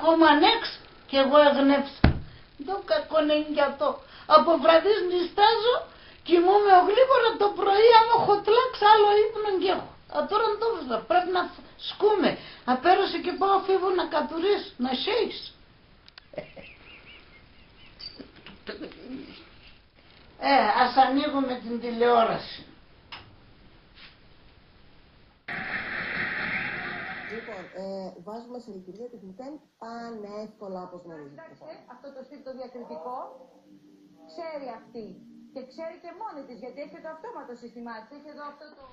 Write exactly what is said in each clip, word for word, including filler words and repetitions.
Ο μανέξ κι εγώ εγνεύσα. Το κακόν έν' κι ατό. Από βραδείς νυστάζω, κοιμούμαι γλήγορα, το πρωί άμα έχω τλάξ' άλλο ύπνον κι έχω. Ατώρα ντο θα, πρέπ' να σκούμαι. Απέρωσε και πάω φίβω να κατουρίσω, να χέεις. Ε, ας ανοίγουμε την τηλεόραση. Λοιπόν, ε, βάζουμε σε λειτουργία τη Κουμτέλ πανεύκολα, όπως γνωρίζετε. Κοίταξε, αυτό το σπίτι το διακριτικό ξέρει αυτή. Και ξέρει και μόνη της, γιατί έχει το αυτόματο σύστημά της. Έχει εδώ αυτό το...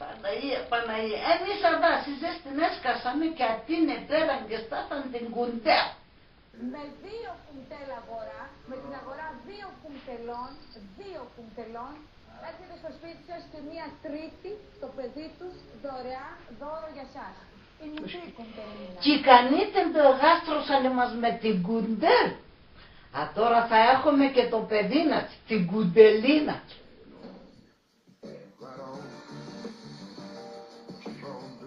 Παναγία, Παναγία. Εμείς αδά ση ζέστην έσκασαμε και ατείν' επέραν και εστάθαν την Κουντέλ. Με δύο Κουμτέλ αγορά, με την αγορά δύο Κουμτελών, δύο Κουμτελών, έρχεται στο σπίτι σας και μία τρίτη, το παιδί τους, δωρεάν δώρο για σας. Η μικρή Κουμτελίνα. Κι ικανοί ντο εγάστρωσαν εμάς με την Κουντέλ. Ατώρα θα έχουμε και το παιδίν ατ'ς, την Κουντελίνα.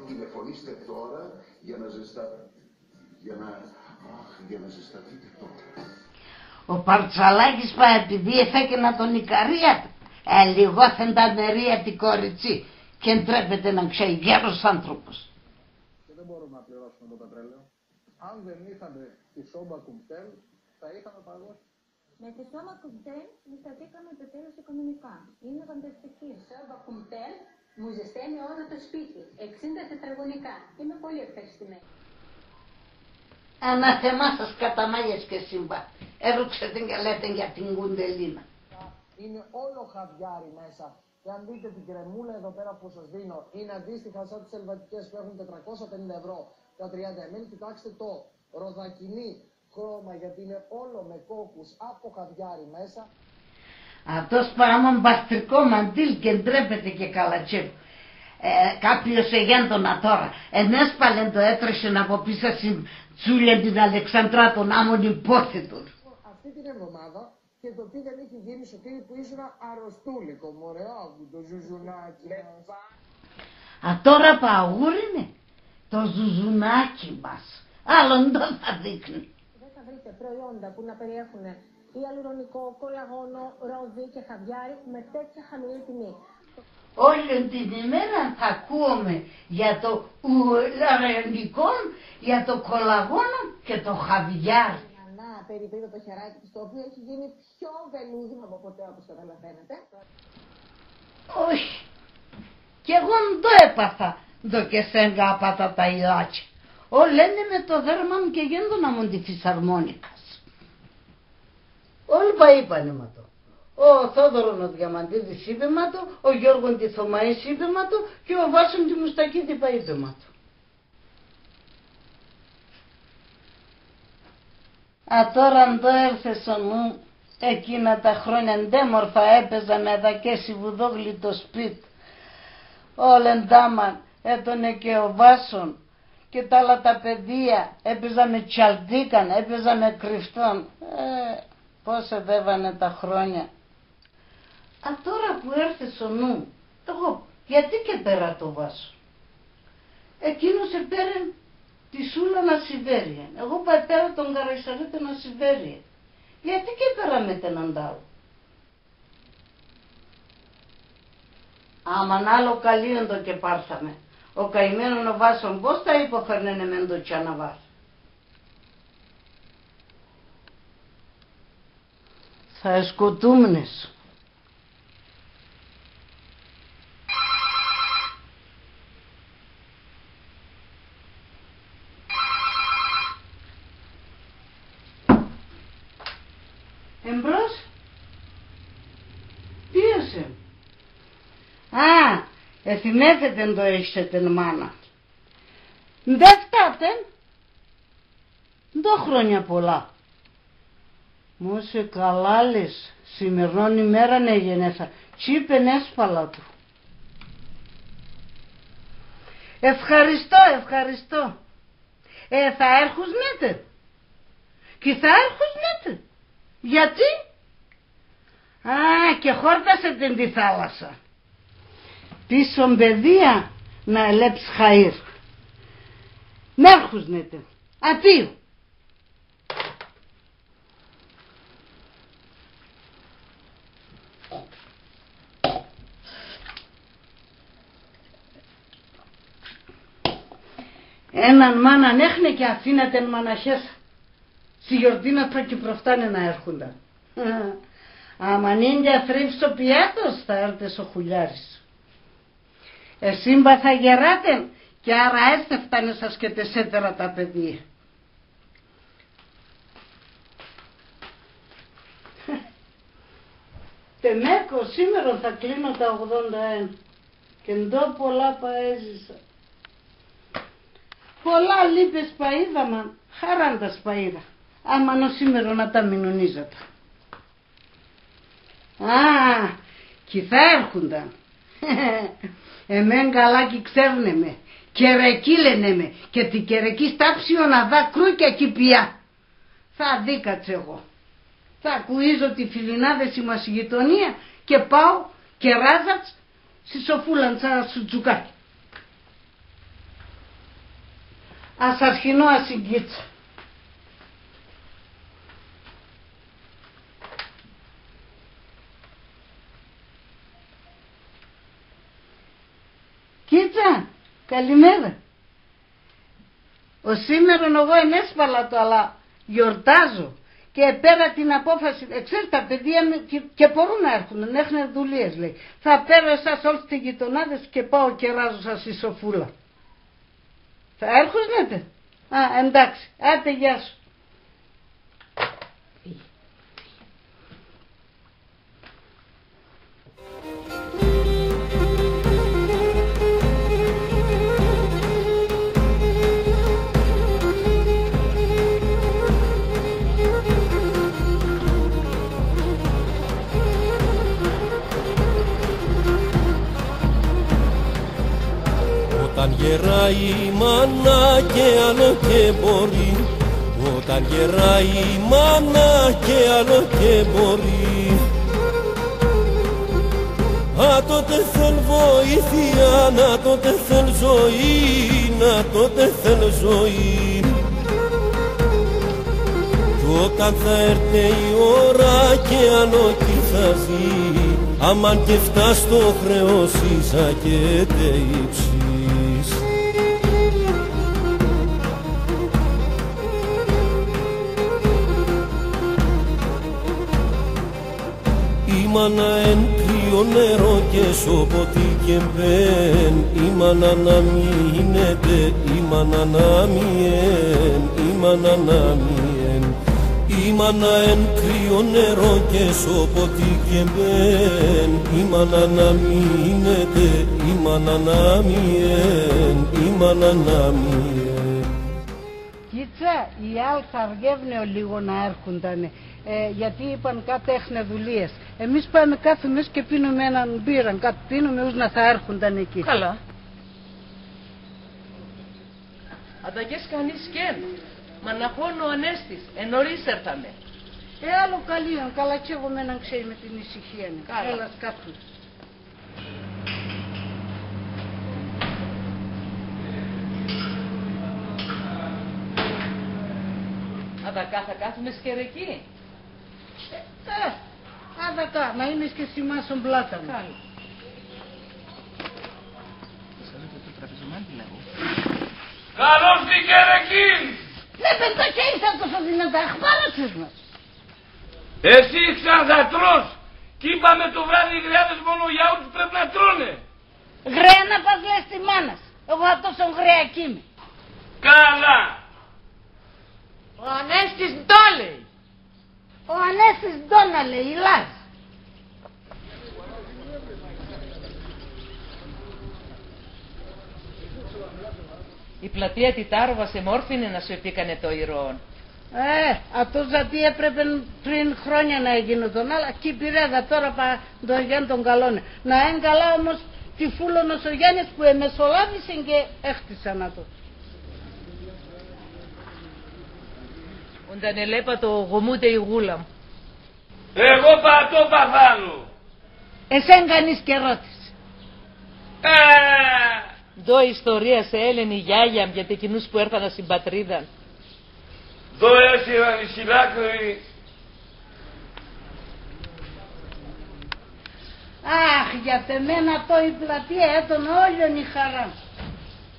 Τηλεφωνήστε τώρα για να ζεσταθ... για να... αχ, για να ζεσταθείτε τώρα. Ο Παρτσαλάκης πα, επειδή εφέκεν ατον η καρία του, ελιγώθεν τα μερία τη κοριτσί, και ντρέπεται να ξέ, γέρος άνθρωπος. Και δεν μπορούμε να πληρώσουμε το πετρέλαιο. Αν δεν είχαμε τη Σόμπα Κουμτέλ, θα είχαμε παγώσει. Με τη Σόμπα Κουμτέλ ζεσταθήκαμε το τέλος οικονομικά. Είναι φανταστική. Σόμπα Κουμτέλ μου ζεσταίνει όλο το σπίτι, εξήντα τετραγωνικά. Είμαι πολύ ευχαριστημένη. Ανάθεμά σας, καταμάγες και εσείς πα. Έρουξετε και λέτε για την Κουντελίνα. Είναι όλο χαβιάρι μέσα. Και αν δείτε την κρεμούλα εδώ πέρα που σας δίνω, είναι αντίστοιχα σαν τις ελβετικές που έχουν τετρακόσια πενήντα ευρώ τα τριάντα εμ ελ. Κοιτάξτε το ροδακινή χρώμα, γιατί είναι όλο με κόκκους από χαβιάρι μέσα. Ατός πα άμον παστρικό μαντίλ και ντρέπεται και καλατσεύ'. Ε, κάποιος εγέντον ατώρα. Ενέσπαλεν το, έτρεχεν από πίσ' ασην τσούλιαν την Αλεξανδρά, τον άμον υπόθετον. Αυτή την εβδομάδα και το τι δεν έχει γίνει, Σωτήρη, που ήσουν αρρωστούλικο, μωρέ, άκου το ζουζουνάκι μας. Ατώρα πα αγούρινε το ζουζουνάκι μας. Άλλο ντο θα δείχνει. Δεν θα βρείτε προϊόντα που να περιέχουν υαλουρονικό, κολλαγόνο, ρόδι και χαβιάρι με τέτοια χαμηλή τιμή. Όλην την ημέραν θα ακούομε για το ου-, λαρεονικό, για το κολλαγόνο και το χαβιάρι. Νανά, περίπου το χεράκι της, το οποίο έχει γίνει πιο βελούδινο από ποτέ, όπως καταλαβαίνετε. Όχι. Κι εγώ ντο έπαθα ντο και σέγγα απ' ατα τα υλάκια. Όλ' έν' με το δέρμα μ' και εγέντον άμον τη φυσαρμόνικας. Όλ' πα είπανε μ' ατο. Ο Θόδωρον ο Διαμαντίδης είπε μ' ατο, ο Γιώργον τη Θωμαΐς είπε μ' ατο και ο Βάσον τη Μουστακίδη πα είπε μ' ατο. Ατώρα ντο έρθεν σο νου μ', εκείνα τα χρόνια ντ' έμορφα έπαιζαμε αδακέσ' ση Βουδόγλη το σπίτ'. Όλ' εντάμαν έτονε και ο Βάσον και τ' άλλα τα παιδία, έπαιζαμε τσαλτίκαν, έπαιζαμε κρυφτόν. Ε, πώς εδέβανε τα χρόνια. Ατώρα που έρθεν σο νου μ', εγώ γιατί 'κ' επέρα το Βάσον; Εκείνος επέρεν τη Σούλαν Ασηβέριαν. Εγώ πα επέρα τον Καραϊσαρέτον Ασηβέριαν. Γιατί 'κ' επέραμε τ' έναν τ' άλλο; Άμαν άλλο καλλίον ντο 'κ' επάρθαμε. Ο καημένον ο Βάσον πώς θα υποφέρνεν εμέντο τσαναβάρ'; Θα εσκοτούμ'νες. Εμπρός; Ποίος έν'; Α, εθυμέθετεν ντο έχεις ατεν μάνα. Ντ' ευτάτεν; Ντο χρόνια πολλά. Μώσε καλά λες, σημερινόν ημέραν εγενέθα, τσ' είπεν έσπαλα του. Ευχαριστώ, ευχαριστώ. Ε, θα έρχουσνετε; 'Κι θα έρχουσνετε; Γιατί; Α, 'κ' εχόρτασεν τη θάλασσα. Πίσον παιδία να ελέπ'ς χαΐρ. Μ' έρχουσνετε. Απείου. Έναν μάναν έχ'νε και αφήν'νε τεν μαναχέσαν. Σην γιορτήν ατά 'κι προφτάν'νε να έρχουνταν. Άμα νίντια θρύφ'ς ο πιάτος, θα έρ'ται ο χουλιάρης. Εσύν πα θα γεράτε, και άρα έστ' εφτάν'νε σας και τ' εσέτερα τα παιδία. Τ' εμέκ, οσήμερον θα κλείνω τα ογδόντα ένα. Και ντο πολλά πα έζησα. Πολλά λύπες πα είδα, μαν χάραν τας πα είδα. Άμαν οσήμερον ατά μεινονίζ' ατα. Α, 'κι θα έρχουνταν. Εμέν καλά 'κι ξέρ'νε με. Κερεκή λένε με. Και τη Κερεκή στάψει ο να δά κρούκια 'κι πια. Θα δίκατς εγώ. Θα κουίζω τη φιλινά δεσί μας γειτονία και πάω και ράζατς σην σοφούλαν σα σουτζουκάκ'. Ας αρχινώ ας η Κίτσα. Κίτσα, καλημέρα. Οσήμερον εγώ ενέσπαλα το, αλλά γιορτάζω. Και επέρα την απόφαση, εξέρτς, τα παιδία μ' 'κι, 'κι επορούνε να έρχουνταν, έχ'νε δουλείας, λέει. Θα παίρω εσάς όλτς τε γειτονάδες και πάω και ράζω σας σην σοφούλαν. Θα έρχουνε; Α, εντάξει. Άντε, γεια σου. Όταν γεράει η μάνα και άλλο και μπορεί. Όταν γεράει η μάνα και άλλο και μπορεί. Α, τότε θέλ' βοήθειαν, α, τότε θέλ' ζωήν, α, τότε θέλ' ζωήν. Κι όταν θα έρ'ται η ώρα και άλλο 'κι θα ζει, άμαν κι ευτά σ' το χρεός ίσα και τ' ύψεις. Η μάνα έν' κρύο νερόν και σ' όποτε 'κι εμπαίν', η μάνα να μείνεται, η μάνα να μείνεται, η μάνα να μείνεται. Η μάνα έν' κρύο νερόν και σ' όποτε 'κι εμπαίν', η μάνα να μείνεται, η μάνα να μείνεται, η μάνα να μείνεται. Κίτσα, οι άλλ' θα αργεύ'νε ολίγον να έρχουνταν, ε, γιατί είπαν κάτ' έχ'νε δουλείας. Εμείς πάμε κάθουμες και πίνουμε έναν μπύραν, κάτ' πίνουμε, ούς να θα έρχουνταν εκεί. Καλά. Αδακές κανείς 'κ' έν'; Μαναχόν ο Ανέστης, ε, νωρίς έρθαμε. Ε, άλλο καλείον, καλά κι εγώ μέναν ξέι με την ησυχίαν. Καλά. Έλας κάτω. Αδακά θα κάθουμες Κερεκή; Ε, αδακά, να είμαι και σην μάσον πλάτα μ'. Καλώ. Καλώς την Κερεκήν! Ναι, παιδάκια, ήρθα τόσο δυνατά, αχπάρωσες μας. Εσύ ξαν θα τρως; 'Κι είπαμε το βράδυ οι γραιάδες μόνο γιαούρτ' πρέπ' να τρώνε. Γραία να πας λες τη μάνα σ'. Εγώ ατόσον γραία 'κ' είμαι. Καλά. Ο Ανέστης ντο λέει; Ο Ανέστης ντο να λέει, λάζ'. Η πλατεία τη Τάροβας εμόρφη είναι, να σου εποίκανε το ηρώον. Ε, ατός ζατί έπρεπεν πριν χρόνια να εγίν'τον, αλλά 'κι πειρέδα, τώρα πα ντο εγέν' τον καλόν. Να έν' καλά όμως τη Φούλον ο Σογιάννης που εμεσολάβησε και έχτισαν ατό. Όνταν ελέπ' ατο γομούται η γούλα μ'. Εγώ πα ατό παθάνω. Εσέν κανείς 'κ' ερώτησε. Ε! Ντο η ιστορία σ' έ'λεν η γιάγια μ' για τ' εκείνους που έρθαν ας σην πατρίδαν. Δω έσυραν εις τη λάκρη. Αχ, για τ' εμένα ατό η πλατεία έτον όλον η χαρά.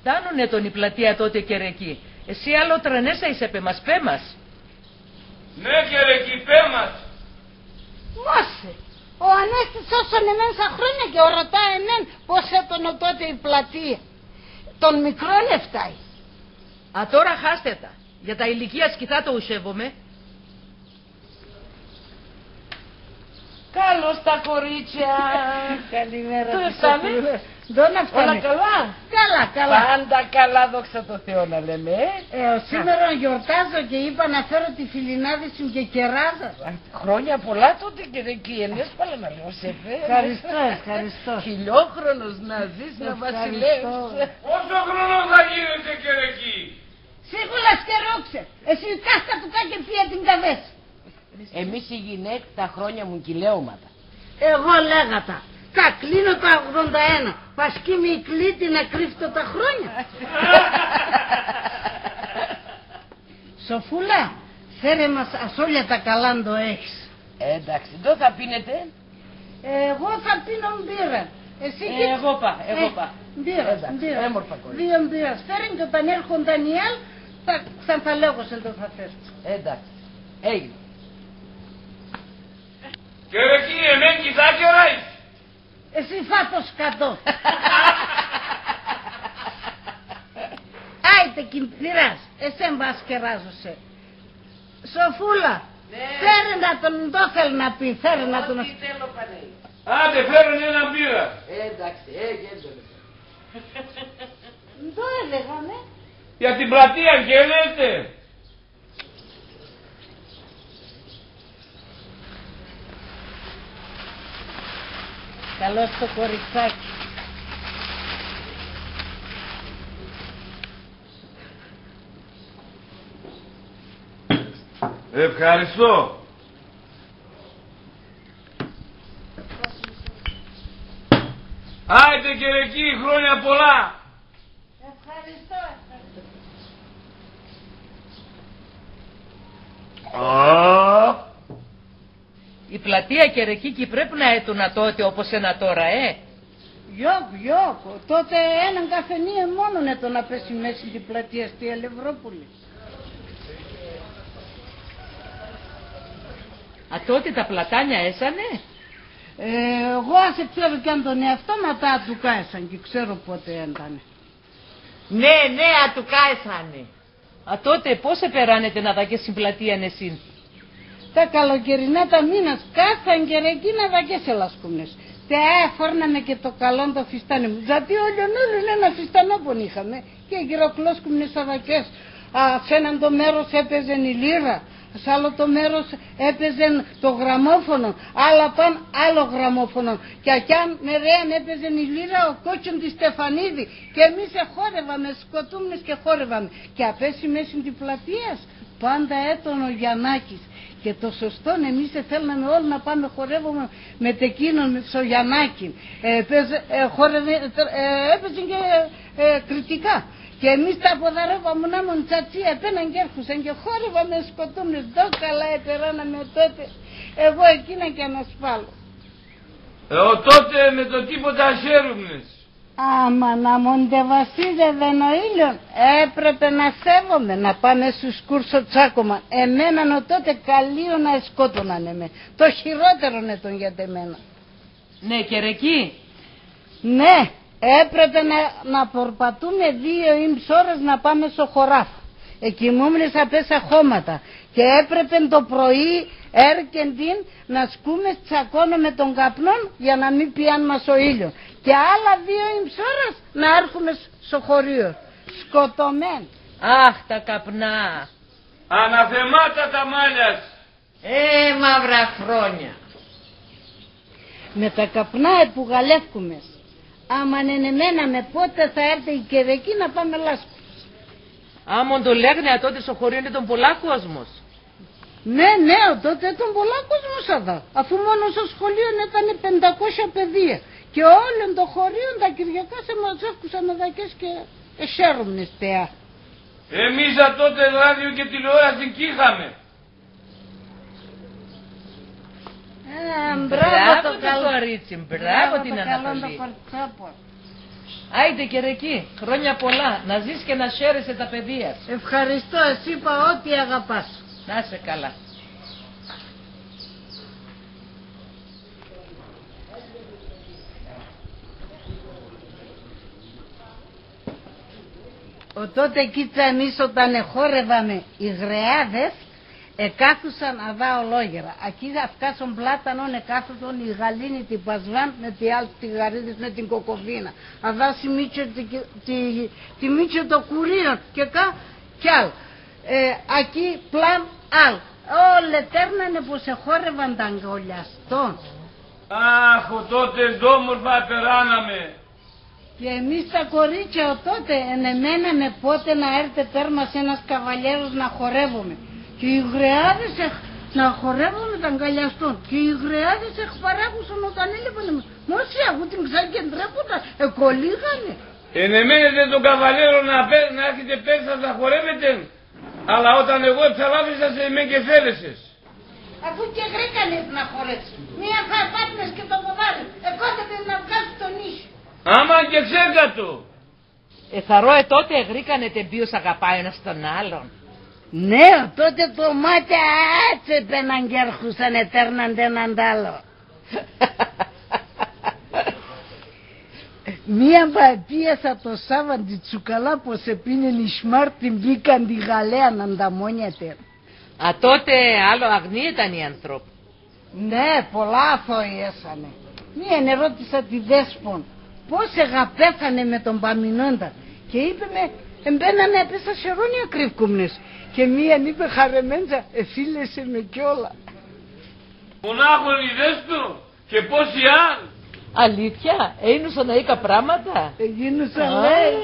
Τ' άν έτον η πλατεία τότε, Κερεκή; Εσύ άλλο τρανέσα είσαι, πέ μας, πέ μας. Ναι, Κερεκή, πέ μας. Μώσε, ο Ανέστης έσωνεν εμέν σα χρόνια και ορωτά εμέν πώς έτον ατότε η πλατεία. Τον μικρόν ευτάει. Ατώρα χάστε τα. Για τα ηλικίας 'κι θα το ουσεύομε. Καλώς τα κορίτσια. Καλημέρα, Ντό τη ευτάμε; Σοφούλα. Ντό να ευτάμε; Όλα καλά; Καλά, καλά. Πάντα καλά, δόξα τω Θεώ, να λέμε, ε. Ε, ο, σήμερα γιορτάζω και είπα να φέρω τη φιλινάδη σου και κεράζα. Α, χρόνια πολλά τότε, Κερεκή, ενέσπαλα να λέω σε, ε. Ευχαριστώ, ευχαριστώ. Χιλιόχρονος να ζεις, να βασιλεύεις. Ευχαριστώ. Πόσο χρονών θα γίνετε, Κερεκή; Σίγουρα σκερόξε. Εσύ κάστα του κάτ' και πία την καβέσ'. Εμείς οι γυναίκ' τα χρόνια μουν 'κι λέω ατά. Εγώ λέγ' ατα. Θα κλείνω τα ογδόντα ένα. Πα σκύμ' η κλήτη να κρύφτω τα χρόνια. Σοφούλα, φέρε μας ας όλα τα καλά ντο έχεις. Ε, εντάξει, ντό θα πίνετε; Εγώ θα πίνω μπύρα. Εσύ, ε, Κίτς; Εγώ πα, εγώ, ε, πα. Μπύρα, εντάξει, μπύρα. Έμορφα κορίτσια. Δύο μπύρας. Φέρεν και όταν έρχονταν οι άλλ', θα, θα, θα λέγω σε ντο θα φέρω. Ε, εντάξει. Έγινε. Κερεκή, εμέν 'κι θα κεράεις; Εσύ φά' το σκατόν. Άιτε, 'κι μ' πειράζ', εσέν πα ας κεράζω σε. Σοφούλα, ναι, φέρεν ατον, ντο θέλ' να πίν', φέρεν ατον. Ό,τι θέλω πα να είναι. Άντε, φέρεν έναν μπύρα. Ε, εντάξει, ε, γέντον. Ντο έλεγαμε; Για την πλατεία 'κι ελέτε. Καλώς το κοριτσάκι. Ευχαριστώ. Άιτε, Κερεκή, χρόνια πολλά. Ευχαριστώ, ευχαριστώ. Α. Η πλατεία, Κερεκή, 'κι πρέπ' να έτον ατότε όπως έν' ατώρα, ε; Γιοκ, γιοκ, τότε έναν καφενείον μόνον έτον απέσ' ση μέσην τη πλατείας, τη Αλευρόπουλη. Ατότε τα πλατάνια έσανε; Ε, εγώ ας εξέρω κι αν τον εαυτό μ', ατά ατουκά έσαν, 'κι ξέρω πότε έτανε. Ναι, ναι, ατουκά έσανε. Ατότε πώς επεράνετε αδακές ση πλατείαν εσύν; Τα καλοκαιρινά τα μήνας, κάθαν, Κερεκή, αδακές ελάσκουμ'νες. Τεά εφόρναμε και το καλόν το φιστάνι μουν. Ζατί όλον, όλον έναν φιστανόπον είχαμε. Και γυροκλώσκουμ'νες αδακές. Α, σ' έναν το μέρος έπαιζεν η λύρα, σ' άλλο το μέρος έπαιζεν το γραμμόφωνο, άλλο απάν' άλλο γραμμόφωνο. Και ακιάν' μερέαν έπαιζεν η λύρα ο Κότσον τη Στεφανίδη. Και εμείς εχόρευαμε, σκοτούμ'νες και χόρευαμε. Και απέσ' ση μέσην τη πλατείας πάντα έτον ο Γιαννάκης. Και το σωστόν, εμείς εθέλναμε όλ' να πάμε χορεύουμε μετ' εκείνον, με σο Γιαννάκην. Ε, παίζ-, ε, χόρευε, ε, έπαιζεν και, ε, κριτικά. Και εμείς τα ποδαρεύαμουν άμον τσατσί, επέαναν και έρχουσαν και χόρευαμε, σκοτούμ'νες, ντο καλά επεράναμε τότε. Εγώ εκείνα 'κι ανασπάλλω. Ε, ο τότε με το τίποτα ας χαίρουμ'νες. Άμα να μοντεβασίζευεν ο ήλιον, έπρεπε να σέβομε, να πάμε σους Κούρς σο τσάκωμαν. Εμέναν ατότε καλλίον να εσκότωναν εμέ. Το χειρότερον έτον για τ' εμένα. Ναι, Κερεκή; Ναι, έπρεπε να, να πορπατούμε δύο ήμ'ς ώρας να πάμε σο χωράφ'. Εκοιμούμ'νες απέσ' σα χώματα. Και έπρεπεν το πρωί, έρκεν την, να σκούμ'νες τσακώνω με τον καπνόν, για να μη πιάν' μας ο ήλιον. Και άλλα δύο ήμ'ς ώρας να έρχουμες σο χωρίον. Σκοτωμέν'. Αχ, τα καπνά. Αναθεμάτα τα μάλια σ'. Ε, μαύρα χρόνια. Με τα καπνά επουγαλεύκουμες. Άμαν εμέναμε, πότε θα έρ'ται η Κερεκή να πάμε λάσκουμ'νες. Άμον ντο λέγ'νε ατότε σο χωρίον έτον πολλά κόσμος. Ναι, ναι, ατότε έτον πολλά κόσμος αδά. Αφού μόνον σο σχολείον έτανε πεντακόσια παιδία. Και όλον το χωρίον τα Κυριακάς εμαζεύκουσαν αδακές και εσέρουμ'νες τεά. Εμείς ατότε ράδιο και τηλεόραση 'κ' είχαμε. Α, μπράβο το καλό, το κορίτσι μ', μπράβο την Ανατολή. Άιντε, Κερεκή, χρόνια πολλά, να ζεις και να χαίρεσαι τα παιδία σ'. Ευχαριστώ, εσύ πα, ό,τι αγαπάς. Να σε καλά. Ατότε κίτσ' εμείς όταν εχόρευαμε, οι γραιάδες εκάθουσαν αδά ολόγερα. Ακεί δα' φκάσον πλάτανον εκάθουτον, οι γαλήνοι τη Πασβάν με τη άλ' τη Γαρίδας με την Κοκοβίνα. Αδά σ' η Μύτσο τη, τη, τη Μύτσο το Κουρείον και κα-, κι άλ'. Ε, ακεί πλάν άλ'. Όλ' ετέρνανε πως εχόρευαν τ' αγκαλιαστόν. Αχ, ατότε ντ' όμορφα επεράναμε. Και εμείς τα κορίτσια ατότε, ε, εμέναμε πότε να έρ'ται πέρα μας ένας καβαλιέρος να χορεύομε. Και οι γραιάδες εχ-, να χορεύομε τ' αγκαλιαστόν. Και οι γραιάδες εχπαράγουσαν όταν έλεπαν εμάς. Μωρσία, εγώ την ξάγια ντρέπονταν, εκολλήγανε. Εμένετε τον καβαλιέρο να πέ-, να έρχεται πέρα σας να χορεύετε, αλλά όταν εγώ εψαλάθησα σε, εμέν 'κ' εθέλεσες. Αφού 'κ' εγροήκανε να χορεύ'ς, μίαν θα επάτ'νες και το ποδάρι, εκόντεψε να βγάλ'ς το νύχι. Άμα 'κ' εξέκατο. Εθαρώ ατότε εγροήκανε τ' εμπίος αγαπάει ο ένας τον άλλον. Ναι, ατότε τ' μάτια αέτσ' επέναν κι έρχουσαν, ετέρναν τ' έναν τ' άλλο. Μίαν πα επίασα το Σάββαν τη τσουκαλά, πως επίνεν η Σμάρ', την 'πήκαν τη γαλέαν, αν τα μόνια ατέρ'. Ατότε άλλο αγνοί έταν οι ανθρώπ'. Ναι, πολλά αθώοι έσανε. Μίαν ερώτησα τη Δέσπον, πώς εγαπέθανε με τον Παμεινώνταν. Και είπε με, εμπαίνανε απέσ' σα χερόνια κρύβκουμνες. Και μίαν είπε χαρεμέντσα, εθήλεσεν με κι όλα. Μονάχον η Δέσπον και πώς οι άλλ'; Αλήθεια, εγίνουσαν αΐκα πράματα; Εγίνουσαν, λέει.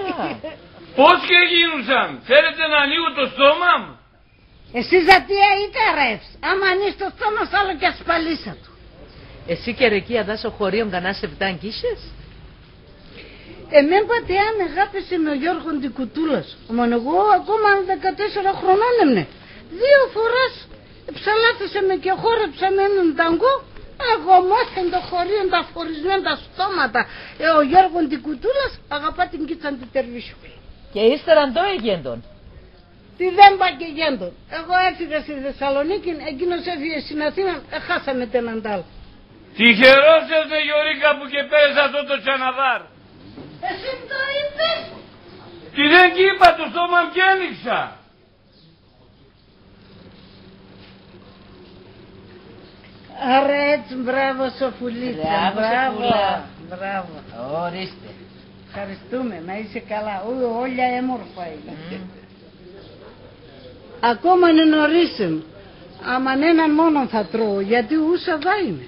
Πώς 'κ' εγίνουσαν; Θέλετε να ανοίγω το στόμα μ'; Εσείς ατία ήταρ' αέτσ', άμα ανοί'ς το στόμα σ' άλλο 'κ' ασπαλείς ατο. Εσύ, Κερεκή, αδά σο χωρίον κανά σεβδάν 'κ' είχες; Εμέν πα τ' εάν εγάπεσεν με ο Γιώργον τη Κουτούλας. Άμαν εγώ ακόμα δεκατέσσερα χρονών έμ'νε. Δύο φοράς εψαλάθεσε με και εχόρεψαμε έναν ταγκό, εγωμώθεν το χωρίον τα φορισμέν' τα στόματα, ε, ο Γιώργον τη Κουτούλας, αγαπά την κίτσαν τη Τερβίσιου. Και ύστερα ντο εγέντον; Τιδέν πα 'κ' εγέντον. Εγώ έφυγα ση Θεσσαλονίκην, εκείνος έφυγε σην Αθήναν, εχάσαμε τ' έναν τ' άλλο. Τυχερός έστεν, Γιωρίκ' κα, που 'κ' επέρες ατό το τσαναβάρ'. Εσύ ντο είπες; Τιδέν 'κ' είπα, το στόμα μ' 'κ' άνοιξα. Αρ' αέτσ', μπράβο σο Φουλίτσα, μπράβο, σο Φουλά. Μπράβο. Ορίστε. Ευχαριστούμε, να είσαι καλά. Ού, όλα έμορφα είναι. Μμμ. Ακόμαν νωρίς έν', άμαν έναν μόνον θα τρώω, γιατί ούς αδά είμαι.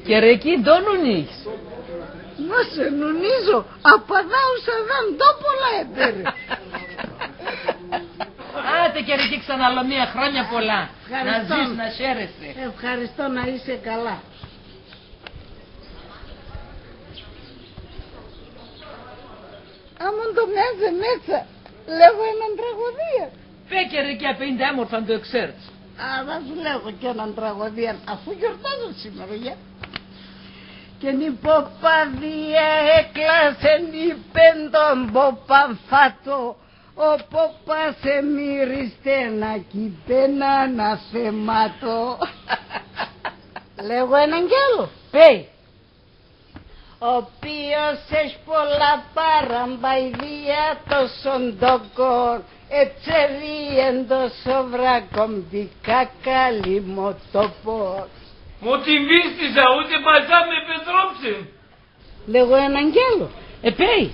Κερεκή, ντο νουνίζεις; Να σε νουνίζω, απανά ους αδά ντο πολλά επέρε. Άτε, Κερεκή, ξανά άλλο μία, χρόνια πολλά. Ευχαριστώ. Να ζεις, να χαίρεσαι. Ευχαριστώ, να είσαι καλά. Άμον ντο μιάζ' εμέτσα, λέγω έναν τραγωδία. Πέ, Κερεκή, απ' ίν' τ' έμορφα ντο εξέρτς. Α, θα σου λέγω κι έναν τραγωδία, αφού γιορτάζω σήμερα, για. Και η ποπαδία έκλασεν, είπεν τον ποπαν φάτο. Ο ποπάς εμύρισε να 'κ' είπεν αναθεμάτω. Λέγω έναν κι άλλο. Πέει. Ο ποίος έχ' πολλά παραμποϊδία, τόσον ντόκον ετσερίεν ντο σοβράκον, πικά καλυμμοτόπον. Μ' οτιμήστησα, ούτε πασά μ' επετρόψεν. Λέγω έναν κι άλλο. Επέει.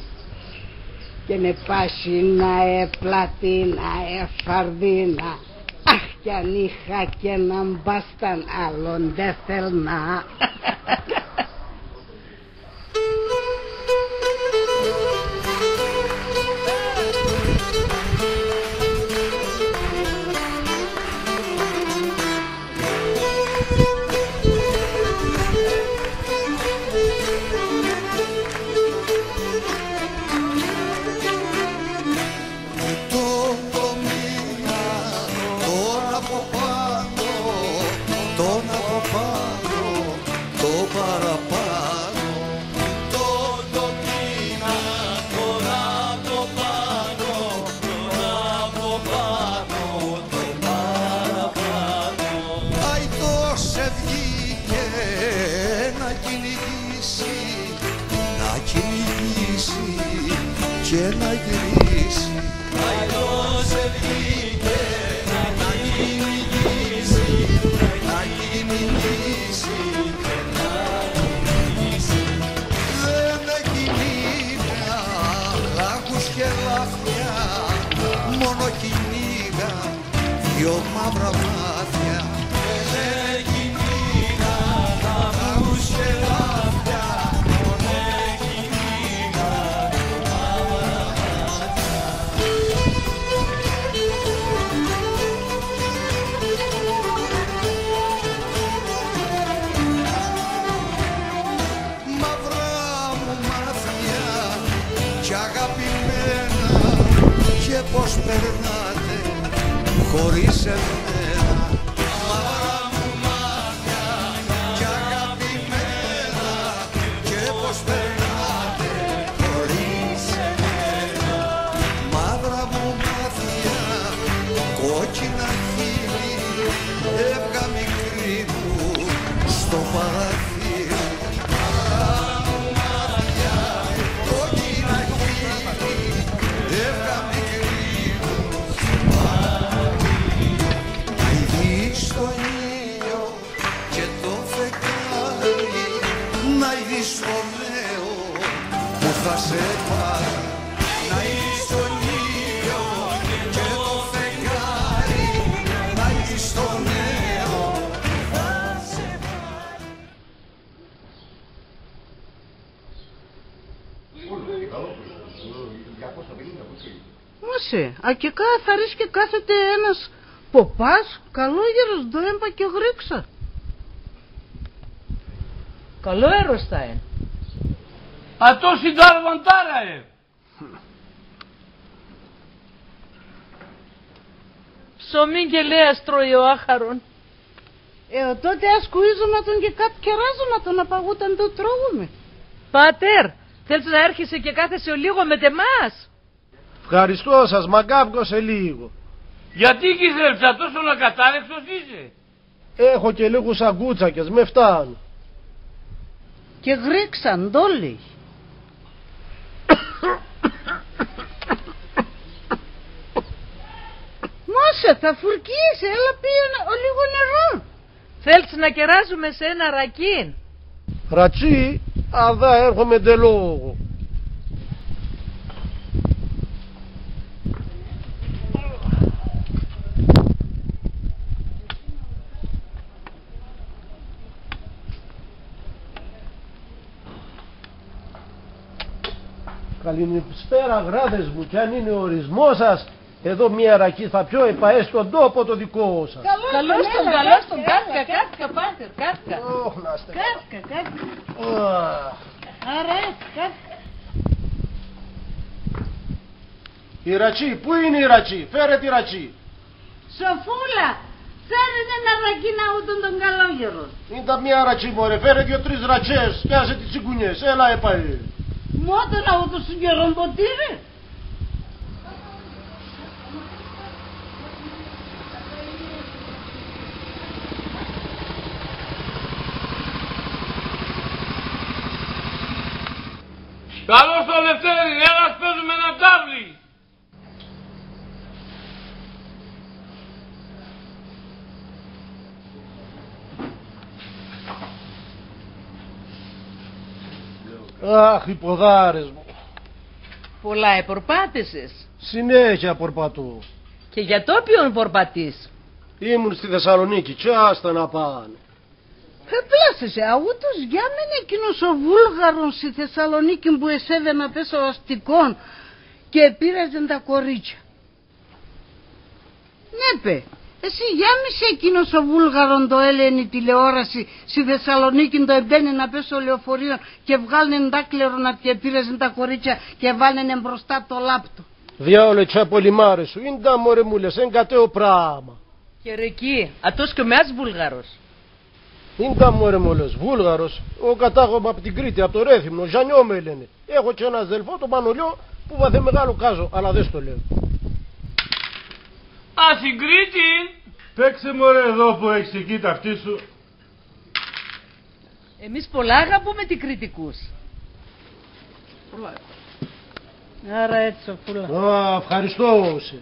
Και νε πάσινα, ε, πλατίνα, ε, φαρδίνα. Αχ, κι αν είχα κι έναν μπάσταν, άλλον ντ' έθελνα. Τον το μήνα, τον από πάνω, τον από πάνω, το παραπάνω. Τον το μήνα, τον από πάνω, τον από πάνω, το παραπάνω. Αϊτός ευγήκε να κυνηγήσει, να κυνηγήσει και να γυρίσει. Αϊτός ευγήκε να κυνηγήσει, να κυνηγήσει και να γυρίσει. Δεν κυνήγα λάκους και λάφια, μόνο κυνήγα δυο μαύρα μάτια. Ελέγχει μήνα, τα μουσελάδια, ελέγχει μήνα, τα μαύρα μάτια. Μαύρα μου μάτια κι αγαπημένα, και πώς περνάτε χωρίς εμένα; Μαύρα μου μάτια κι αγαπημένα, και πώς περνάτε χωρίς εμένα; Μαύρα μου μάτια, κόκκινα χείλη, έβγα, μικρή μου, στο παράθυρι. Κόκκινα χείλη, έβγα, μικρή μου, να ηδείς τον ήλιο και το φεγγάρι, να ηδείς τον νέο που θα σε πάρει. Να ηδείς τον ήλιο και το φεγγάρι, να ηδείς τον νέο που θα σε πάρει. Μώσε, ακεκά θαρείς και κάθεται ένας ποπάς, καλόγερος, ντο έμπα και γρήξαν. Καλόγερος θα έν'; Ατός η ντάρ' βαντάρα έν'. Ψωμίν και ελαίας τρώει ο άχαρον. Ε, ατότε ας κουίζομα τον και κάτ' κεράζομα τον, απαγούταν ντο τρώγουμε. Πάτερ, θέλτς να έρχεσαι και κάθεσαι ολίγον μετ' εμάς; Ευχαριστώ σας, μ' αγκάβγω σε λίγο. Γιατί, 'κι θέλτς, ατόσον ακατάρρεκτος είσαι; Έχω και λίγους αγκούτσακες, με φτάνουν. Και γρήξαν, ντο λέει. Μώσε, θα φουρκίεσαι, έλα πίεν ολίγον νερόν. Θέλτς να κεράζουμε σε έναν ρακίν; Ρατσί; Αδά έρχουμαι ντ' ελόγω. Καλησπέρα, γράδες μου, κι αν είναι ο ορισμός σας, εδώ μία ρακή θα πιω, επαέστον ντο από το δικό σας. Καλώς τον, καλώς τον, κάθκα, κάθκα, πάτερ, κάθκα. Ωχ, να είστε καλά. Κάθκα, κάθκα. Αχ. Αρ' έτσι, κάθκα. Η ρατσί, πού είναι η ρατσί; Φέρε τη ρατσί. Σοφούλα, φέρε έναν ρακίν αούτον τον καλόγερον. Ίντα μία ρατσί, μωρέ, φέρε δυο-τρεις ρατσιές κι άσε τες τσιγκουνιές, έλα, επαέ. Μ' ότον αούτον σον καιρόν ποτήρι; Καλώς το Λευτέρι, έλα ας παίζουμε ένα τάβλι. Αχ, οι ποδάρες μου. Πολλά επορπάτεσες; Συνέχεια πορπατώ. Και για το ποιον πορπατείς; Ήμουν στη Θεσσαλονίκη, κι άστα να πάνε. Επλάσεσαι, αούτος για μεν εκείνος ο Βούλγαρον ση Θεσσαλονίκην που εσέβεν απέσ' σο αστικόν και επείραζεν τα κορίτσια. Ναι, παι, εσύ για μη σε εκείνος ο Βούλγαρον ντο έλεεν η τηλεόραση ση Θεσσαλονίκην ντο εμπαίνεν απέσ' σο λεωφορείον και εβγάλ'νεν τ' άκλερον ατ' και επείραζεν τα κορίτσια και εβάλ'νεν εμπροστά το λάπτο. Διάολε, τσα πολυμάρες σου, ίντα μωρέ μ' ούλες, έν' κατέ ο πράμα. Κερεκή, ατός κι ο μεάς Βούλγαρος. Ίντα μωρέ μ' ούλες, Βούλγαρος; Εγώ κατάγομαι απ' την Κρήτη, απ' το Ρέθυμνο, Ζανιό με λένε. Έχω κι έναν αδελφό, τον Μανολιό, που βαθ' εμεγάλωκα ζω, αλλά δεν στο λέω. Α, στην Κρήτη; Παίξε μωρέ εδώ που έχεις εκεί τ' αυτί σου. Εμείς πολλά αγαπούμε τη Κριτικούς. Άρα έτσι, ο Φούλα. Α, ευχαριστώ σε.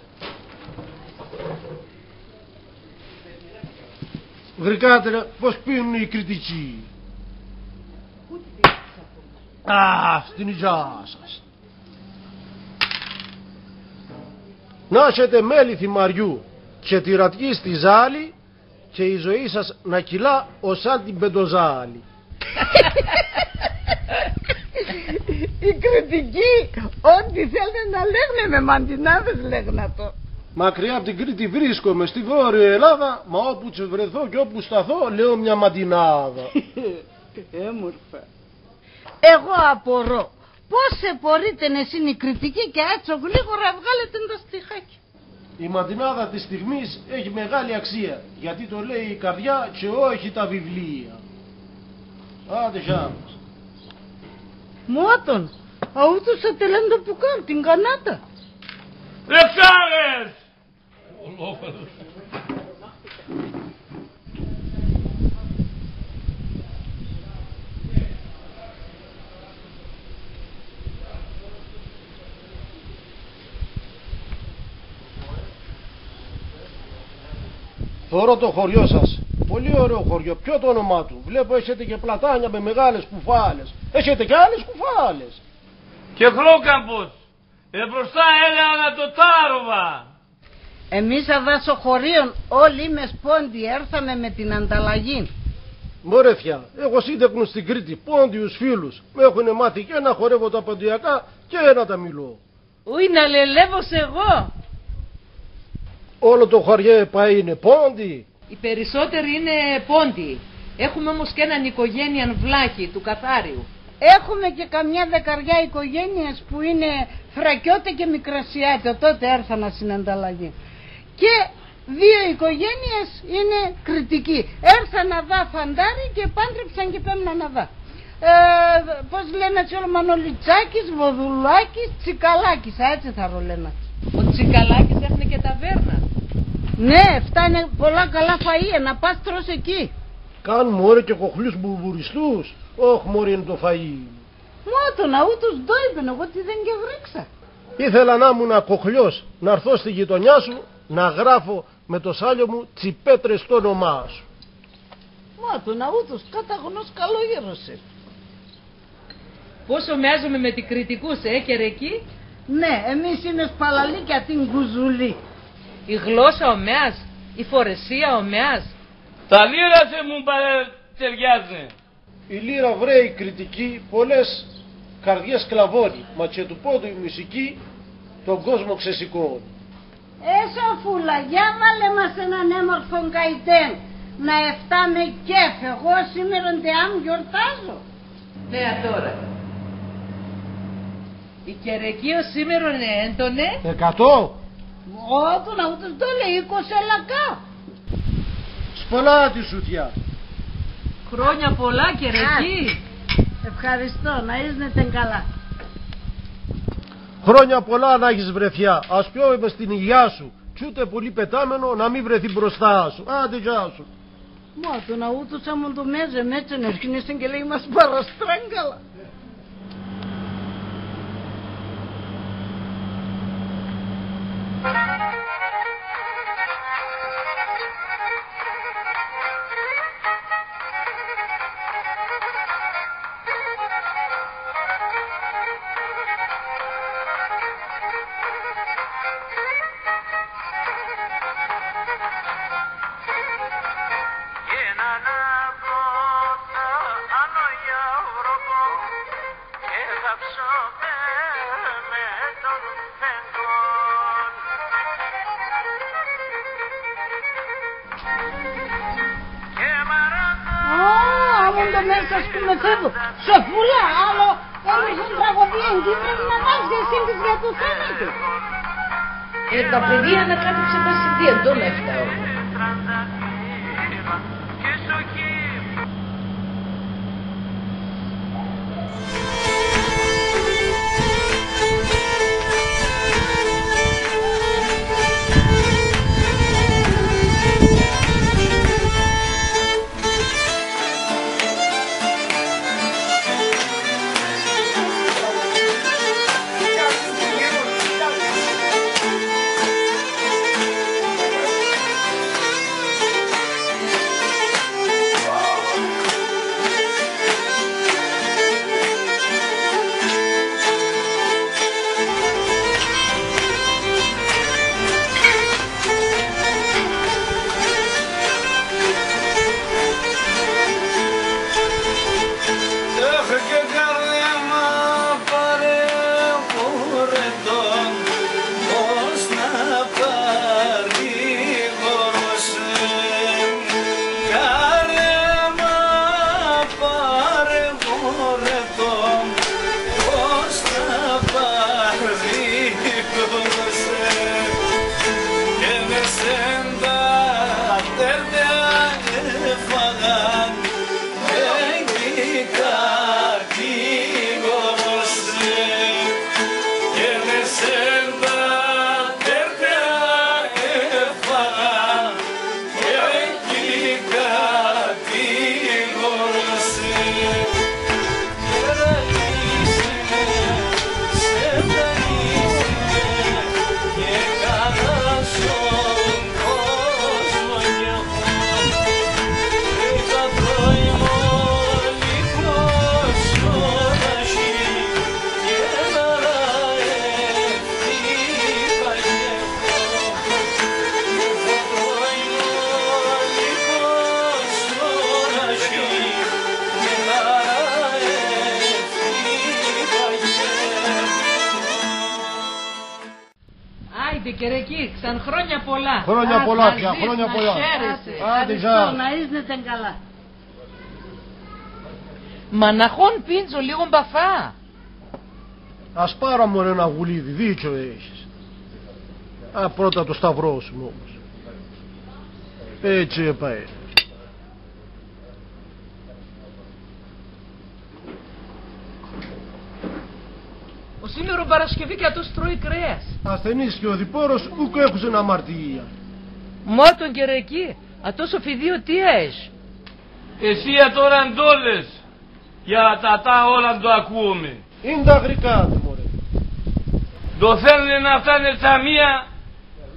Γρικάτερα, πώς πίνουν οι Κριτικοί; Α, στην υγειά σας. Να έχετε μέλι θυμαριού και τη ρατκή στη ζάλη, και η ζωή σας να κυλά ω σάλ' την πεντοζάλη. Οι Κριτικοί, ό,τι θέλ'νε να λέγ'νε με μαντινάδες λέγ'ν' ατο. Μακριά απ' την Κρήτη βρίσκομαι, στη Βόρεια Ελλάδα, μα όπου και βρεθώ και όπου σταθώ, λέω μια μαντινάδα. Έμορφα. Εγώ απορώ. Πώς επορείτεν εσείν οι Κριτικοί και αέτσο γλήγορα εβγάλετε τα στιχάκια; Η μαντινάδα της στιγμής έχει μεγάλη αξία, γιατί το λέει η καρδιά και όχι τα βιβλία. Άντε, γεια μας. Μώτον, αούτος ατελέν ντο πουκάν, την κανάτα. Λεξάρες! Θωρώ το χωριό σας. Πολύ ωραίο χωριό. Ποιο το όνομά του; Βλέπω έχετε και πλατάνια με μεγάλες κουφάλες. Έχετε και άλλες κουφάλες; Και Χρόκαμπος. Εμπροστά έλεαν ατο τ' Τάροβα. Εμείς αδά σο χωρίον όλοι είμες Πόντιοι, έρθαμε με την ανταλλαγήν. Μωρέ θιά, έχω σύντεκνους στην Κρήτη, Πόντιους φίλους. Μ' έχουνε μάθει και να χορεύω τα ποντιακά και να τα μιλώ. Ουίν, να λελεύω σ' εγώ. Όλο το χωριό επαΐ είναι Πόντιοι; Οι περισσότεροι είναι Πόντιοι. Έχουμε όμως και έναν οικογένειαν Βλάχη, του Καθάριου. Έχουμε και καμιά δεκαριά οικογένειες που είναι Θρακιώτε και Μικρασιάτε, οτότε έρθαν σην ανταλλαγήν. Και δύο οικογένειες είναι Κριτικοί. Έρθαν αδά φαντάρι και επάντρεψαν και επέμ'ναν αδά. Ε, πώς λένε ατσ' όλο, Μανολιτσάκης, Βοδουλάκης, Τσικαλάκης, αέτσ' εθαρρώ λένε ατσ'. Ο Τσικαλάκης έχ'νε και ταβέρνα; Ναι, ευτάνε πολλά καλά φαΐα, να πας τρως εκεί. Καν μωρέ και κοχλιούς μπουρμπουριστούς; Ωχ, μωρέ, είναι το φαΐ. Μώτον, αούτος ντο είπεν, εγώ τιδέν 'κ' εγροίκ'σα. Ήθελα να ήμουν κοχλιός, να 'ρθώ στη γειτονιά σου, να γράφω με το σάλιο μου Τσιπέτρες τ' όνομά σου. Μώτον, αούτος καταγνός καλογέρος είναι. Πώς ομοιάζομε με τη Κριτικούς, ε, Κερεκή; Ναι, εμείς είμες παλαλίκια ατείν' Κουζουλή. Η γλώσσα ομοιάζ', η φορεσία ομοιάζ'. Τα λύρας εμουν παρατεριάζ'νε. Η λύρα, βρε, η Κριτική, πολλές καρδιές κλαβώνει, μα και του Πόντου η μουσική τον κόσμο ξεσηκώνει. Έσο, Φούλα, για βάλε μας έναν έμορφον καητέν, να ευτάμε κέφ', εγώ σήμερον τεάμ' γιορτάζω. Ναι, ατώρα. Η Κερεκή οσήμερον έντονε; Εκατό. Ότον αούτος ντο λέει, είκοσι λακά. Σπολά τη σου, θιά. Χρόνια πολλά, Κερεκή. Α, ευχαριστώ, να ήσνετε καλά. Χρόνια πολλά να έχεις, βρε θιά. Ας πιώμε μες την υγειά σου, κι ούτε πουλί πετάμενο να μη βρεθεί μπροστά σου. Άντε, γεια σου. Μώτον, αούτος άμον ντο μεζεμέτσεν έρχειν' εσέν και λέει μας παραστράγκαλα. Ω, άμον ντο μέλος ας πουμε φεύω. Σοφούλα, άλλο, έμορφον τραγωδίαν 'κι πρέπει να βάζεις για εσέν και για το θάνατο. Ε, τα παιδία να κάτω ξεχασιτία, ντο να ευτάω. Αχ, και καρδία μ' απαρεγόρετον, πώς να παρηγορώ σε. Καρδία μ' απαρεγόρετον, πώς να παρηγορώ σε. Και με σέντα τέρτεα έφαγαν, έγκυ κατηγορώ σε. Και με σέντα τέρτεα έφαγαν, έγκυ κατηγορώ σε. Άιντε, Κερεκή, ξαν χρόνια πολλά. Χρόνια πολλά πια, χρόνια πολλά. Άντε, γεια. Να ήσνετε καλά. Μαναχόν πίντζω, λίγο μπαφά. Ας πάρω, μωρέ, ένα γουλίδι, δίκιο έχεις. Α, πρώτα το σταυρό σου όμως. Έτσι επαΐ. Οσήμερον Παρασκευή κι ατός τρώει κρέας. Ασθενής και οδηπόρος ουκ έχουσεν αμαρτία. Μώτον, Κερεκή, ατός ο Φιδίου τι αέσ'; Εσύ ατώρα ντο λες; Για τ' ατά όλα ντο ακούομε. Ίν' τα γρικά, μωρέ. Ντο θέλ'νε να ευτάνε τσαμία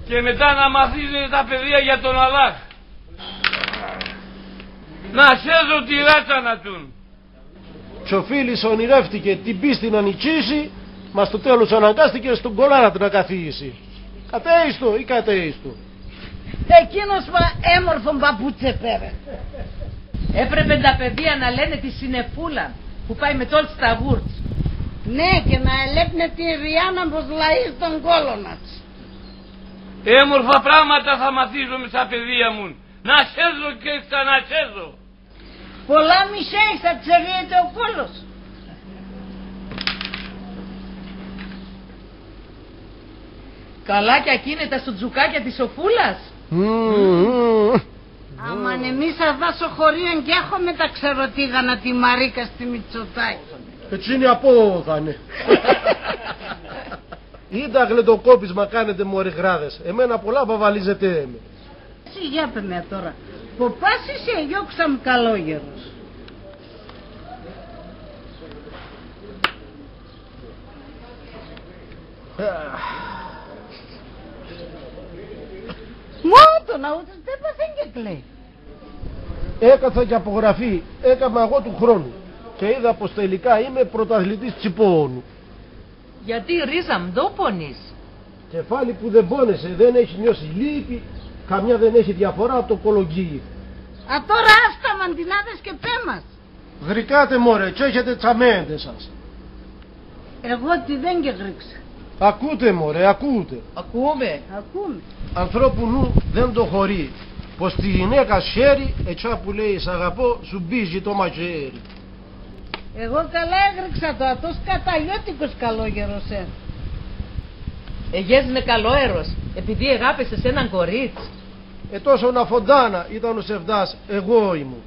και μετά να μαθίζ'νε τα παιδία για τον Αλλάχ. Να σέζω τη ράτσαν ατουν. Κι ο Φίλης ονειρεύτηκε την πίστη να νικήσει, μα στο τέλος αναγκάστηκε στον κολλάρα να καθίσει. Κατέιστο ή κατέιστο. Εκείνος μα έμορφον παπούτσ' επέρεν. Έπρεπεν τα παιδία να λένε τη Συνεφούλαν που πάει με τ' όλτς τα γουρτς. Ναι, και να ελέπ'νε την Ριάνναν πώς λαεί τον κώλον ατ'ς. Έμορφα πράγματα θα μαθίζομε σα παιδία μουν. Να σέζω και θα να σέζω. Πολλά μισέεις θα τσερίεται ο κώλος. Καλά κι ακίνητα σο τσουκάκια της Σοφούλας. Μμμ. Άμαν εμείς αδά σο χωρίον 'κ' έχομε τα ξεροτίγανα τη Μαρίκας τη Μητσοτάκη. Ετσίνη απόθανε. Ίν' τα γλαιτοκόπης μ' ακάνετε, μωρέ γράδες. Εμένα πολλά βαβαλίζετε με. Εσύ για πέει με ατώρα. Ποπάς είσαι, εγιώξα μ' καλόγερος. Μώτον, αούτος ντ' έπαθεν και κλαίει. Έκαθα και απογραφή, έκαμα εγώ του χρόνου. Και είδα πως τελικά είμαι πρωταθλητής τσιπώνου. Γιατί, ρίζα μ', ντο πονείς; Κεφάλι που δεν πόνεσε, δεν έχει νιώσει λύπη, καμιά δεν έχει διαφορά από το κολοκύθι. Ατώρα άστα μαντινάδες και πέ μας. Γρικάτε, μωρέ, κι έχετε τ' αμέντε σας. Εγώ τιδέν 'κ' εγρίκ'σα. Ακούτε, μωρέ, ακούτε. Ακούμε. Ακούμε. Ανθρώπου νου δεν το χωρεί. Πως τη γυναίκα χαίρει, ετσά που λέει «Σ' αγαπώ», σου μπίζει το μαχαίρι. Εγώ καλά έγριξα το, ατός καταλλιώτικος καλόγερος έν'. Εγέσνε καλόγερος, επειδή εγάπεσες έναν κορίτσ'; Ετόσον αφοντάνα ήταν ο Σεβδάς, εγώ ήμουν.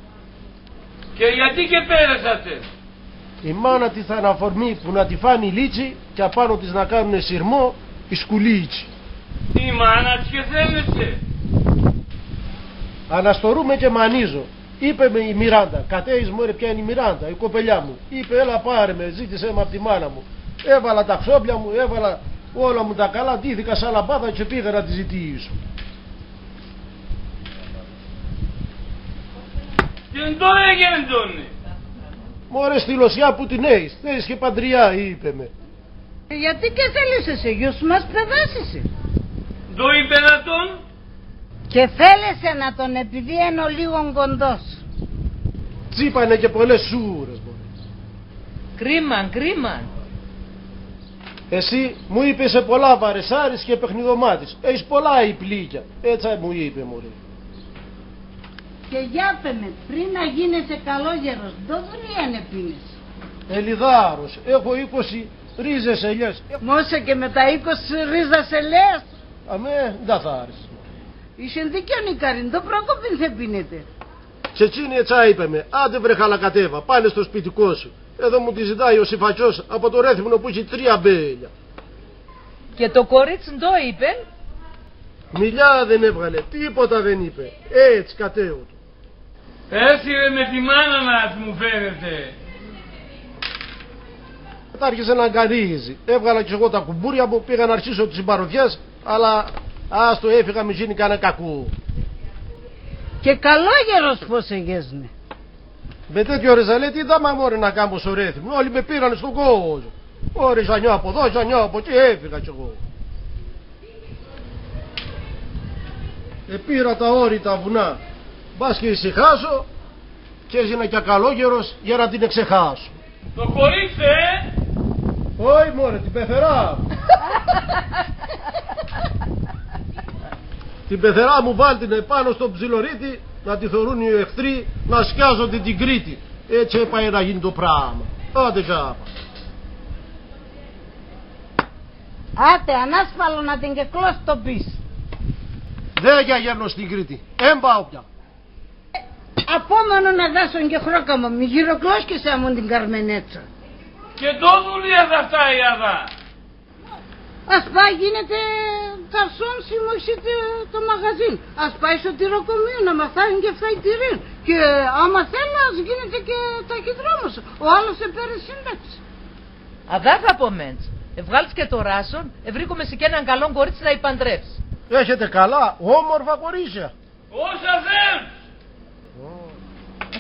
Και γιατί και πέρασατε; Η μάνα της θα αναφορμεί που να τη φάν' η λύτση και απάνω της να κάνουνε σειρμόν οι σκουλίτσ'ι. Η μάνα της και θέλεσε. Αναστορούμαι και μανίζω. Είπε με η Μιράντα, κατέεις μωρέ ποια είναι η Μιράντα, η κοπελιά μου. Είπε: «Έλα, πάρε με, ζήτησέ με απ' τη μάνα μου». Έβαλα τα ξόπια μου, έβαλα όλα μου τα καλά, ντύθηκα σα λαμπάδα και πήγα να τη ζητήσω. Και ντο εγέντονε; Μωρέ, στυλωσιά που την έεις, θέλεις και παντριά, είπε με. Γιατί και θέλεσαι, γιος μας παιδάς είσαι. Ντο είπεν ατον; Και θέλεσαι να τον, επειδή έν' ολίγον κοντός. Τσ' είπανε και πολλές σούρες, μωρέ. Κρίμαν, κρίμαν. Εσύ, μου είπες, είσαι πολλά βαρεσάρης και παιχνιδομάτης. Έχεις πολλά αϊπλίκια. Έτσ' μου είπε, μωρέ. Και για πε με, πριν να γίνεσαι καλόγερος, ντο δουλείαν επείνες; Ελιδάρος, έχω είκοσι ρίζες ελιές. Μώσε, και με τα είκοσι ρίζας ελιές; Αμέ, ντ' θα χάρεις. Είχεν δίκιον η Καρίν, ντο προκοπήν θα επίνετε; Και εκείνη έτσ' είπε με: «Άντε βρε χαλακατέβα, πάνε στο σπιτικό σου». Εδώ μου τη ζητάει ο Σιφακιός από το Ρέθυμνο που έχει τρία αμπέλια. Και το κορίτσ' ντο είπεν; Μιλιά δεν έβγαλε, τίποτα δεν είπε. Έτσ' κατέουτο. Έρθει ρε με τη μάνα να ας μου φέρετε. Άρχισε να αγκαρίζει. Έβγαλα κι εγώ τα κουμπούρια μου, πήγα να αρχίσω τις παροδιές, αλλά άστο, έφυγα, μη γίνει κανένα κακό. Και καλόγερος πώς εγέσνε; Με τέτοια ωρεζαλέ, τι θα μ' μωρέ να κάμω σο Ρέθυμνο, όλοι με πήρανε στον κώζο. Ωρεζανιά από δω, ζανιά από εκεί, έφυγα κι εγώ. Επήρα τα όρη τα βουνά. Μπας και ησυχάσω, κι έσυνα κι ακαλόγερος για να την εξεχάσω. Το κορίτσι, ε; Όχι, μωρέ, την πεθερά μου. Την πεθερά μου βάλτην επάνω στο ψιλορίτ' τη, να τη θωρούν οι εχθροί, να σκιάζονται την Κρήτη. Έτσ' έπαεν να γίνει το πράγμα. Άντε, για πα. Άτε, ανάσπαλον να την κεκλώστ' το πεις. Δέκια γέρνω στην Κρήτη. Έν' πάω πια. Απόμονον αδάσον και χρόκαμον, μη γυροκλώσκεσαι άμον την Καρμενέτσα. Και ντο δουλειά θα ευτάει αδά; Ας πάει, γίνεται, καρσόν σιμωχεί το, το μαγαζίν. Ας πάει σο τυροκομείο να μαθάει και ευτάει τυρήν. Και άμα θέλ', ας γίνεται και ταχυδρόμος. Ο άλλος επέρε σύνταξη. Αδά θα πομέντς. Εβγάλτς και το ράσον, ευρήκομε σε κι έναν καλόν κορίτσ' να η παντρεύτς. Έχετε καλά, όμορφα κορίτσια; Όσα θέλτς. Ω,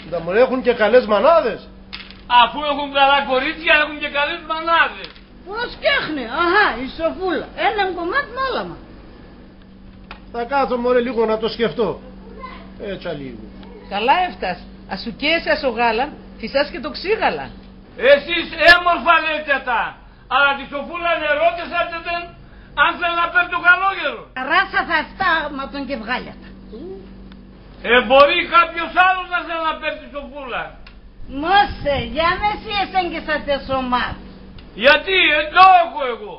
ντ' άμον, έχουνε και καλές μανάδες; Αφού έχουνε καλά κορίτσια, έχουνε και καλές μανάδες. Πώς κι έχουνε; Αχά, η Σοφούλα. Έναν κομμάτ' μ' όλα μ'. Θα κάθω, μωρέ, λίγο να το σκεφτώ. Έτσ' λίγο. Καλά ευτάς. Ας σου καίεσαι ας σο γάλαν, φυσάς και το ξύγαλαν. Εσείς έμορφα λέτε τα, αλλά τη Σοφούλαν ερώτεσατε τεν αν θέλ' να παίρ' το καλόγερον; Ράσα θα ευτά, άμα τον και εβγάλια τα. Ε, μπορεί κάποιος άλλος να θέλ' να παίρ' τη Σοφούλαν. Μώσε, για μ' εσύ εσέν και σα τ' εσώμα. Γιατί, ε, ντο έχω εγώ;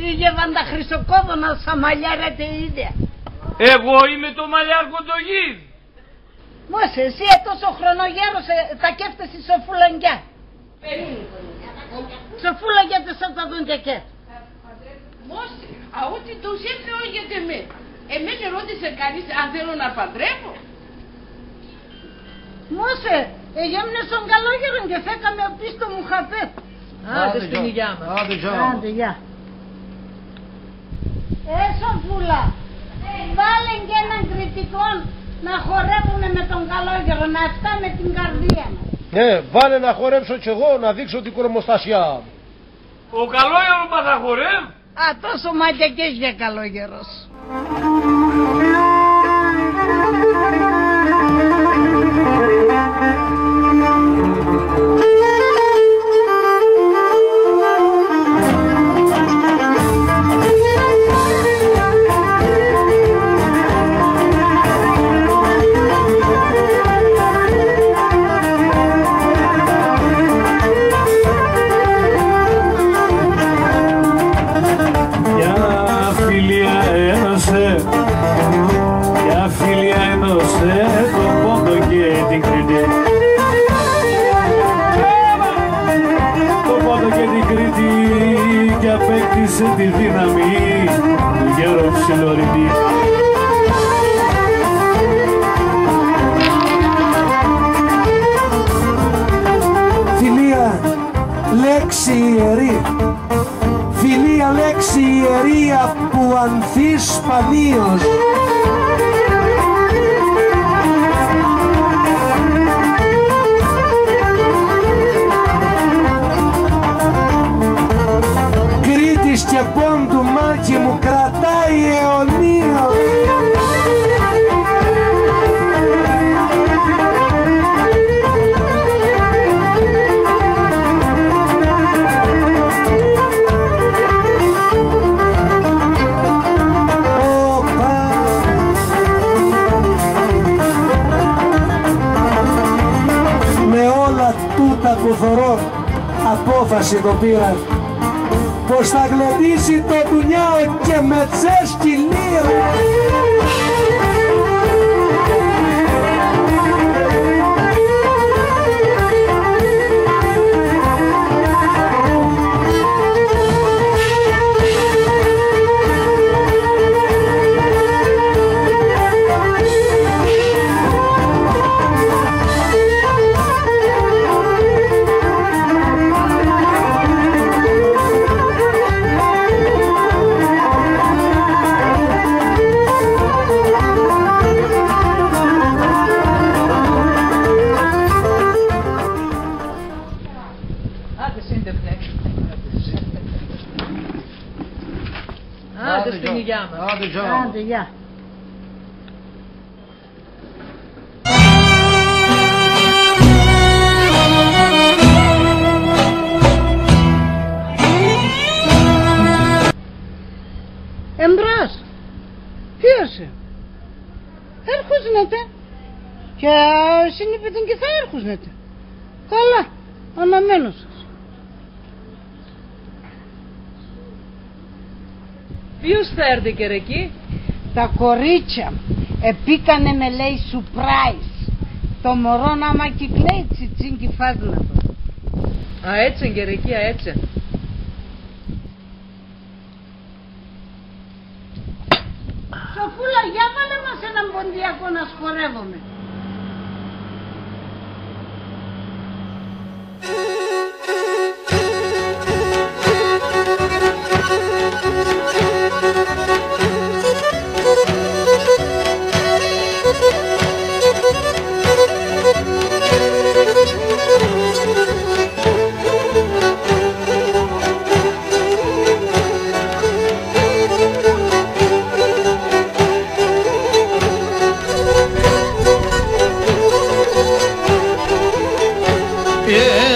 Είχ' εβάν' τα χρυσοκόδωνα σα μαλλιά, ρε, τε ίδια. Εγώ είμαι το μαλλιάρκο ντο γύρ'; Μώσε, εσύ, ε, τόσον χρονών γέρος, ε, θα καίφτες ση Σοφούλαν γκιά. Σοφούλα, για τε σα τα δόντια καίφτ'. Μώσε, αούτη ντο σέρ' θε, όγεται με. Εμέν ερώτησε κανείς αν θέλω να παντρεύω; Μώσε, εγέμ'νες σον καλόγερον και φέκαμε οπίσ' το μουχαμπέτ'. Άντε, άντε, στην υγειά μας. Άντε, γεια. Άντε, γεια. Ε, Σοφούλα, βάλεν και έναν Κρητικόν να χορεύουνε με τον καλόγερον, να ευτάμε την καρδία μας. Ναι, βάλε να χορέψω κι εγώ, να δείξω την κωμοστασιά μου. Ο καλόγερον πα θα χορεύ'; Ατός ο μαλακιάς για καλόγερος. Κι αφιλιάνωσε το Πόντο και την Κρήτη. Το Πόντο και την Κρήτη, κι απέκτησε τη δύναμη του γέρου Ψιλορρήτη. Φιλία, λέξη ιερή. Φιλία, λέξη ιερή που ανθεί σπανίως. Κρήτης και Πόντου μάχη μου κρατάει αιωνίως. Ωπα. Με όλα τούτα που θωρώ, απόφαση το πήρα πως θα γλεντήσει το ντουνιάο και με τσέσκι λύρα. Άντε, σύντε, φλέξ. Άντε, στην υγειά μας. Άντε, γεια. Άντε, γεια. Εμπρός. Ποίος είναι; Έρχουνε τε. Και συνήφετεν και θα έρχουνε τε. Καλά, αναμένω σας. Ποίος θα έρ'νε, Κερεκή; Τα κορίτσια μ'. Εποίκανε με, λέει, surprise. Το μωρόν άμα 'κι κλαίει, τσιτσίν 'κι φάγ'ν' ατο. Αέτσεν, Κερεκή, αέτσεν. Σοφούλα, για βάλε μας έναν ποντιακόν να χορεύουμε.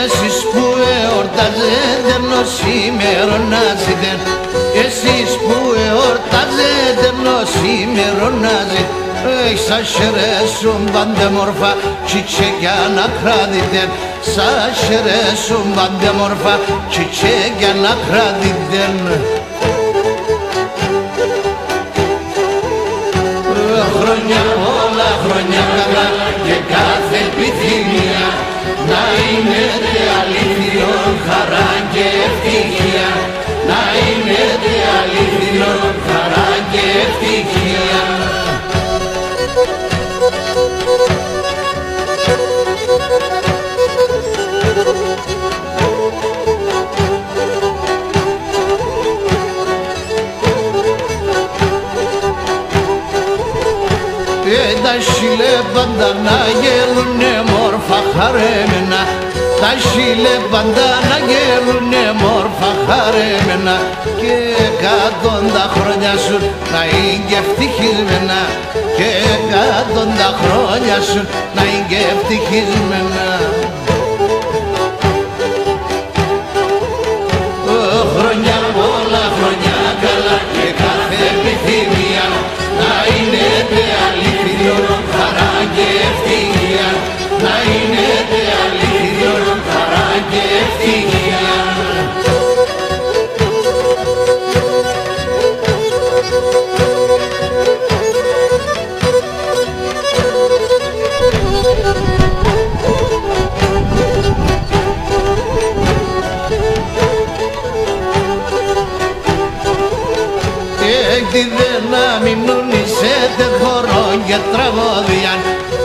Εσείς που εορτάζετε νοσημερών να ζείτε, εσείς που εορτάζετε νοσημερών να ζείτε, εχ, σ' αρέσουν πάντα μορφά τσιτσέκια να κρατείτε. Σ' αρέσουν πάντα μορφά τσιτσέκια να κρατείτε. Χρόνια πολλά, χρόνια καλά και κάθε επιθυμία, να είναι τε αληθινόν χαρά και ευτυχία, να είναι τε αληθινόν χαρά και ευτυχία. Ε, τα χείλια πάντα να γελούνε μόρφα χαρεμένα, τα χείλια πάντα να γελούνε μόρφα χαρεμένα, και εκατόντα χρόνια σου να είναι και ευτυχισμένα, και εκατόντα χρόνια σου να είναι και ευτυχισμένα. Χρόνια πολλά, χρόνια καλά και κάθε επιθυμία, να είναι τε αληθινόν χαρά και ευτυχία, να είναι τε αληθινόν χαρά και ευτυχία. Τε χώρο και τραγώδια,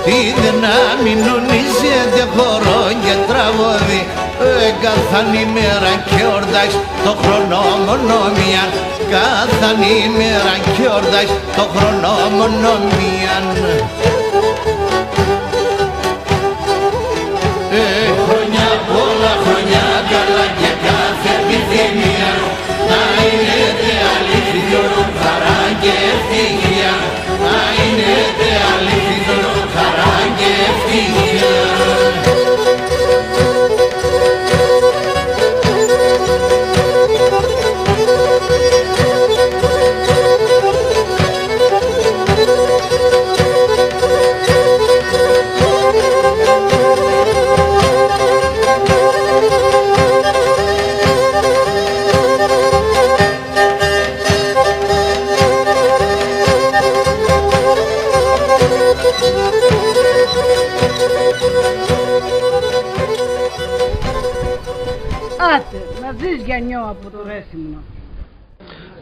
τη δύναμη νουν είσαι τε χώρο και τραγώδι. Ε, καθάν ημέρα και ορτάς το χρονό μόνον μίαν, καθάν ημέρα και ορτάς το χρονό μόνον μίαν. Ε, χρόνια πολλά, χρόνια καλά και κάθε επιθυμία να είναι τε αληθινό χαρά και ευτυχία. Να είναι τε αληθινό χαρά και ευτυχία. Άτε, να ζεις, γιαννιό, από το Ρέθυμνο.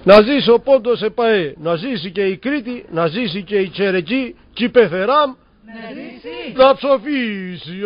Να ζήσει ο Πόντος επαέ, να ζήσει και η Κρήτη, να ζήσει και η Τσερεκή, κι η πεθερά μ', να ψοφήσει.